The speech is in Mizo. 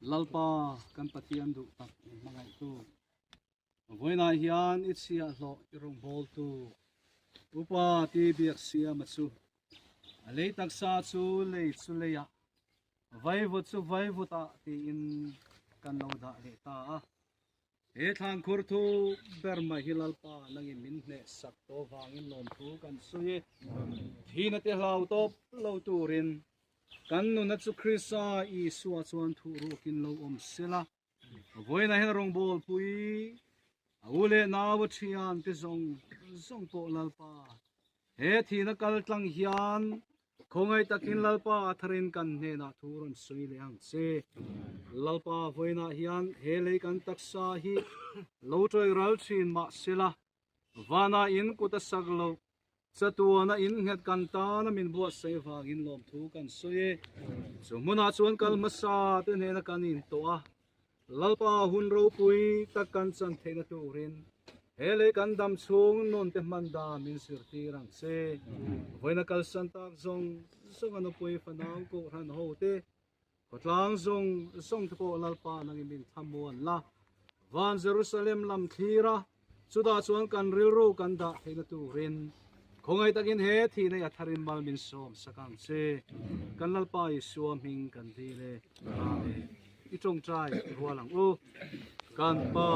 Lalpa kan Pathian duh tak min hmangaihtu. Vawiinah hian i chhiahhlawh i rawngbawltu Upa ti biak siama chu a lei taksa chu lei chu leiah vaivut chu vaivutah tiin kan lo dah leh ta a. He thlankhur thu ber mai hi Lalpa nangin min hneh sak tawh vangin lawmthu kan sawi e. Thihna te hlau tawp lo turin kan nuna chu Krista Isua chuan thuh rukin lo awm sela. Vawiinah hian rawngbâwl pui a u leh nau a ṭhian te zawng zawng pawh Lalpa he thihna kal tlang hian khawngaih takin Lalpa a tharin kan hnenah thu rawn sawi leh ang che. Lalpa vawiinah hian he lei kan taksa hi lo ṭawih ral ṭhin mah sela Vana in kut a sak loh, chatuana in nghet kan tana min buatsaih vangin lawmthu kan sawi e. Chu hmunah chuan kal hmasa te hnena kan intawh a, Lalpa hun ropui tak kan chan theihna turin he lei kan dam chhung nun te hman dan min zirtir ang che. Vawiina kalsan tak zawng zawng a nupui fanau kohhran ho te Khawtlang zawng zawng te pawh Lalpa nangin min thlamuan la, van Jerusalem lam thlir a, chutah chuan kan rilru kan dah theihna turin khawngaih takin he thih nei a tharin mal min sawm sak ang che. Kan Lalpa Isua hming kan dil e. Amen. I tawngtai rual ang u. Kan Pa.